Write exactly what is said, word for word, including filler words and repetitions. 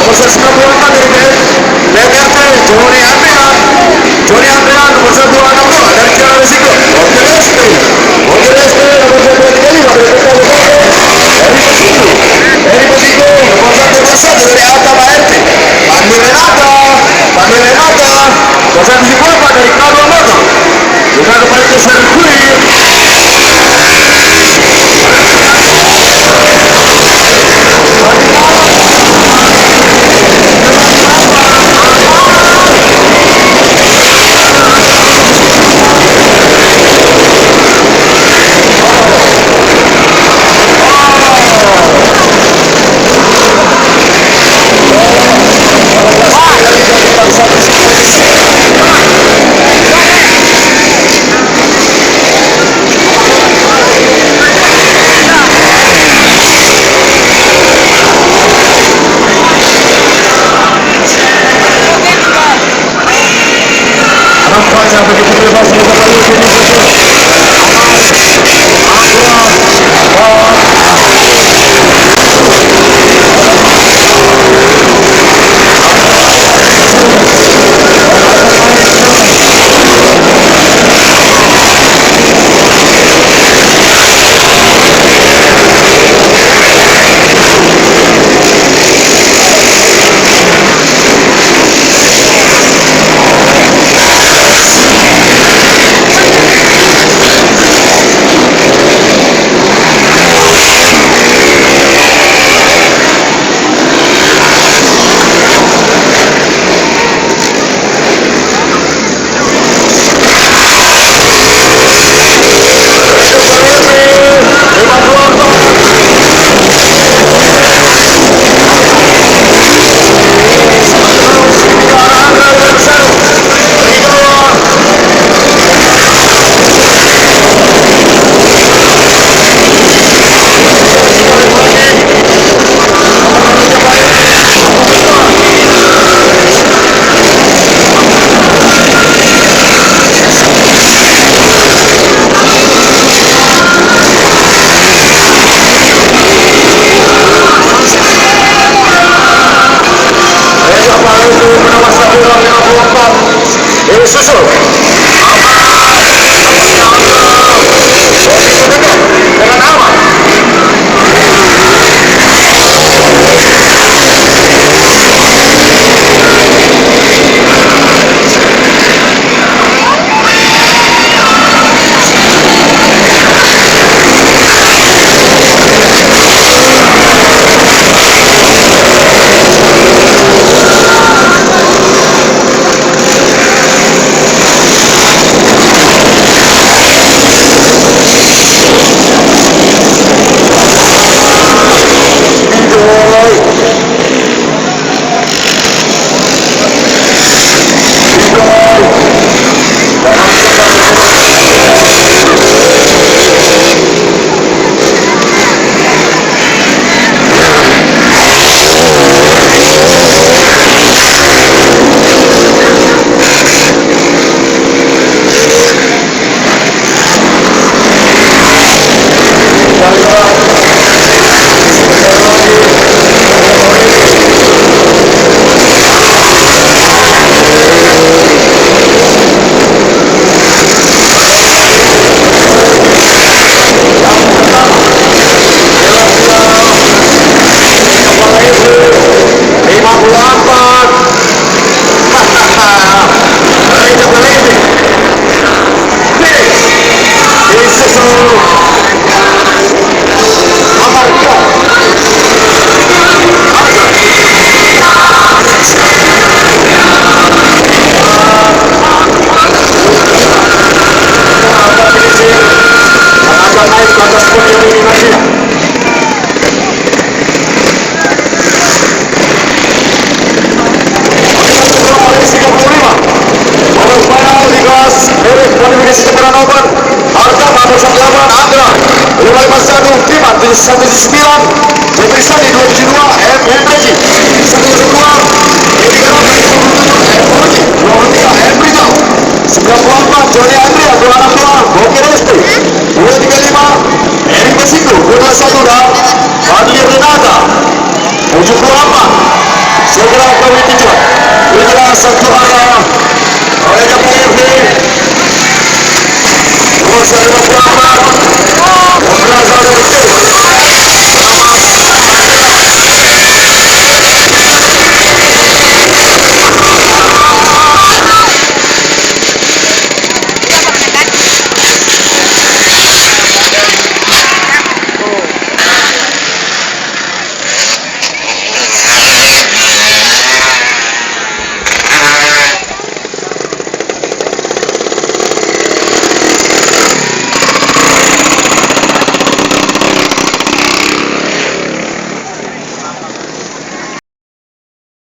Nomor sembilan puluh empat dari B M, B M R T, Joni Andrean. Joni Andrean, nomor satu, anak buah dari Tiara Risiko. Oke, Lesti. Oke, Lesti, nomor satu, tiga lima dari Kota Bekasi. Eri Pasiku. Eri Pasiku, nomor satu, nomor satu dari Atta Maerti. Fadli Renata. Fadli Renata, nomor satu, tujuh puluh empat dari Kabel Motor. Kita kembali ke sirkuit. Nampaknya begitu bebas mereka lalu finish itu. Isuzu. Baru final di kelas kualifikasi campuran open. Harga empat puluh delapan angka lima lima satu, Timan tujuh satu sembilan, Putri Sandi dua tujuh dua, M M P G satu dua dua, Edi Kerap dua puluh tujuh, M P G dua puluh tiga, M P G sembilan puluh empat, Joni Andrea dua enam dua, Bokir S T dua tiga lima, Eri Basiku dua dua satu dan Fadli Renata tujuh puluh delapan. Program kami tujuan. Inilah satu arah. Oleh Jabal F C. Nomor satu Muhammad. Nomor satu.